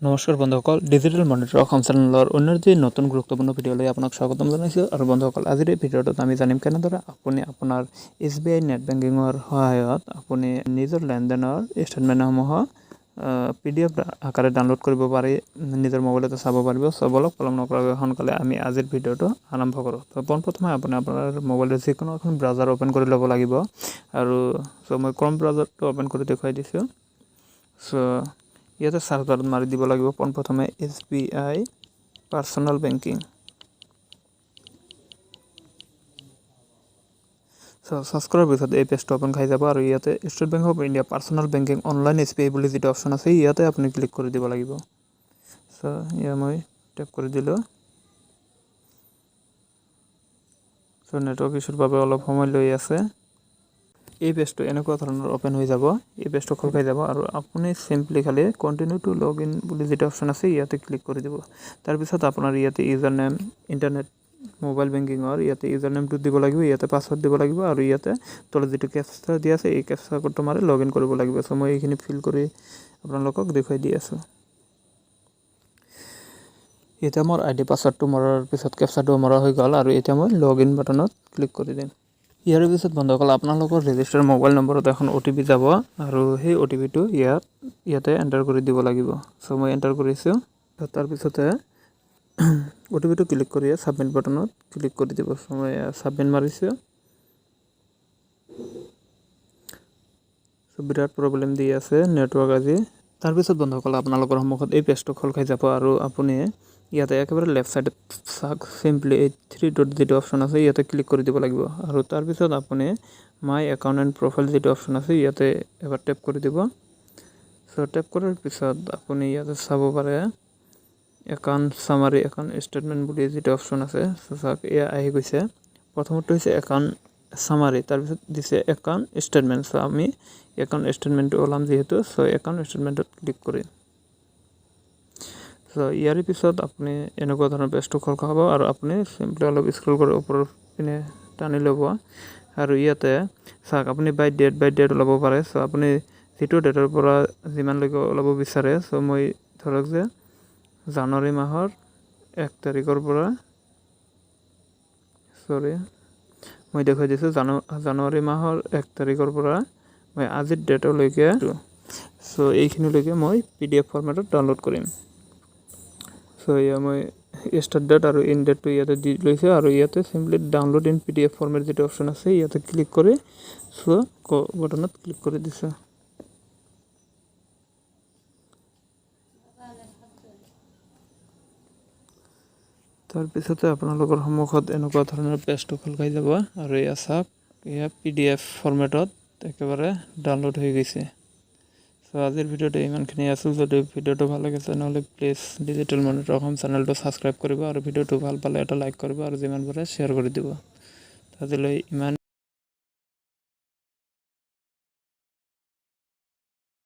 নমস্কাৰ বন্ধুসকল, digital monitor Assam চেনেলৰ অন্য এটি নতুন গুৰুত্বপূৰ্ণ ভিডিঅ'লৈ আপোনাক স্বাগতম জনাইছোঁ। আৰু বন্ধুসকল, আজিৰ এই ভিডিঅ'টোত আমি জানিম কেনেদৰে আপুনি আপোনাৰ এছবিআই নেট বেংকিঙৰ সহায়ত আপুনি নিজৰ লেনদেনৰ ষ্টেটমেণ্টসমূহ পিডিএফ আকাৰে ডাউনলোড কৰিব পাৰি, নিজৰ মোবাইলতে চাব পাৰিব। চ' বলক, পলম নকৰাকৈ সোনকালে আমি আজিৰ ভিডিঅ'টো আৰম্ভ কৰোঁ। তো পোনপ্ৰথমে আপুনি আপোনাৰ মোবাইলৰ যিকোনো এখন ব্ৰাউজাৰ অ'পেন কৰি ল'ব লাগিব। আৰু চ' মই ক্ৰম ব্ৰাউজাৰটো অ'পেন কৰি দেখুৱাই দিছোঁ। চ' ইয়াতে চাৰ্চ বাৰত মাৰি দিব লাগিব পোনপ্ৰথমে এছবিআই পাৰ্চনেল বেংকিং। চ' চাৰ্চ কৰাৰ পিছত এই পেজটো অ'পেন খাই যাব আৰু ইয়াতে State Bank of India personal banking online SBI বুলি যিটো অপশ্যন আছে, ইয়াতে আপুনি ক্লিক কৰি দিব লাগিব। চ' ইয়াত মই টেপ কৰি দিলোঁ। চ' নেটৱৰ্ক ইছ্যুৰ বাবে অলপ সময় লৈ আছে। এই পেজটো এনেকুৱা ধৰণৰ অ'পেন হৈ যাব, এই পেজটো খোল খাই যাব আৰু আপুনি চিম্পলি খালি কণ্টিনিউ টু লগ ইন বুলি যিটো অপশ্যন আছে, ইয়াতে ক্লিক কৰি দিব। তাৰপিছত আপোনাৰ ইয়াতে ইউজাৰ নেম, ইণ্টাৰনেট মোবাইল বেংকিঙৰ ইয়াতে ইউজাৰ নেমটো দিব লাগিব, ইয়াতে পাছৱৰ্ড দিব লাগিব আৰু ইয়াতে তলত যিটো কেপচা দিয়া আছে, এই কেপচা কোডটো মাৰি লগ ইন কৰিব লাগিব। চ' মই এইখিনি ফিল কৰি আপোনালোকক দেখুৱাই দি আছোঁ। এতিয়া মোৰ আই ডি পাছৱৰ্ডটো মৰাৰ পিছত কেপচাটো মৰা হৈ গ'ল আৰু এতিয়া মই লগ ইন বাটনত ক্লিক কৰি দিম। ইয়াৰ পিছত বন্ধুসকল, আপোনালোকৰ ৰেজিষ্টাৰ মোবাইল নম্বৰত এখন অ'টিপি যাব আৰু সেই অ'টিপিটো ইয়াতে এণ্টাৰ কৰি দিব লাগিব। চ' মই এণ্টাৰ কৰিছোঁ। তাৰপিছতে অ'টিপিটো ক্লিক কৰি ছাবমিট বাটনত ক্লিক কৰি দিব। চ' মই ছাবমিট মাৰিছোঁ। চ' বিৰাট প্ৰব্লেম দি আছে নেটৱৰ্ক আজি। তাৰপিছত বন্ধুসকল, আপোনালোকৰ সন্মুখত এই পেজটো খোল খাই যাব আৰু আপুনি ইয়াতে একেবাৰে লেফ্ট ছাইডত চাওক, চিম্পলি এই থ্ৰী ডট যিটো অপশ্যন আছে, ইয়াতে ক্লিক কৰি দিব লাগিব। আৰু তাৰপিছত আপুনি মাই একাউণ্ট এণ্ড প্ৰফাইল যিটো অপশ্যন আছে, ইয়াতে এবাৰ টেপ কৰি দিব। চ' টেপ কৰাৰ পিছত আপুনি ইয়াতে চাব পাৰে একাউণ্ট চামাৰী, একাউণ্ট ষ্টেটমেণ্ট বুলি যিটো অপশ্যন আছে। চ' চাওক, এয়া আহি গৈছে। প্ৰথমটো হৈছে একাউণ্ট চামাৰী, তাৰপিছত দিছে একাউণ্ট ষ্টেটমেণ্ট। চ' আমি একাউণ্ট ষ্টেটমেণ্টটো ওলাম যিহেতু, চ' একাউণ্ট ষ্টেটমেণ্টত ক্লিক কৰিম। চ' ইয়াৰ পিছত আপুনি এনেকুৱা ধৰণৰ পেজটো খোল খাব আৰু আপুনি চিম্পলি অলপ স্ক্ৰল কৰি ওপৰৰ পিনে টানি ল'ব আৰু ইয়াতে চাওক, আপুনি বাই ডেট ওলাব পাৰে। চ' আপুনি যিটো ডেটৰ পৰা যিমানলৈকে ওলাব বিচাৰে। চ' মই ধৰক যে জানুৱাৰী মাহৰ 1 তাৰিখৰ পৰা, চৰি, মই দেখুৱাই দিছোঁ, জানুৱাৰী মাহৰ 1 তাৰিখৰ পৰা মই আজিৰ ডেটলৈকে, চ' এইখিনিলৈকে মই পিডিএফ ফৰ্মেটত ডাউনলোড কৰিম। চ' এয়া মই ষ্টাৰ্ট ডেট আৰু ইন ডেটটো ইয়াতে দি লৈছোঁ আৰু ইয়াতে simply download in PDF format যিটো অপশ্যন আছে, ইয়াতে ক্লিক কৰি চ' গ' বাটনত ক্লিক কৰি দিছোঁ। তাৰপিছতে আপোনালোকৰ সন্মুখত এনেকুৱা ধৰণৰ পেজটো খোল খাই যাব আৰু এয়া চাওক, এয়া পিডিএফ ফৰ্মেটত একেবাৰে ডাউনলোড হৈ গৈছে। চ' আজিৰ ভিডিঅ'টো ইমানখিনি আছিল। যদি ভিডিঅ'টো ভাল লাগিছে, তেনেহ'লে প্লিজ ডিজিটেল মনিটৰ অসম চেনেলটো ছাবস্ক্ৰাইব কৰিব আৰু ভিডিঅ'টো ভাল পালে এটা লাইক কৰিব আৰু যিমান পাৰে শ্বেয়াৰ কৰি দিব। আজিলৈ ইমান।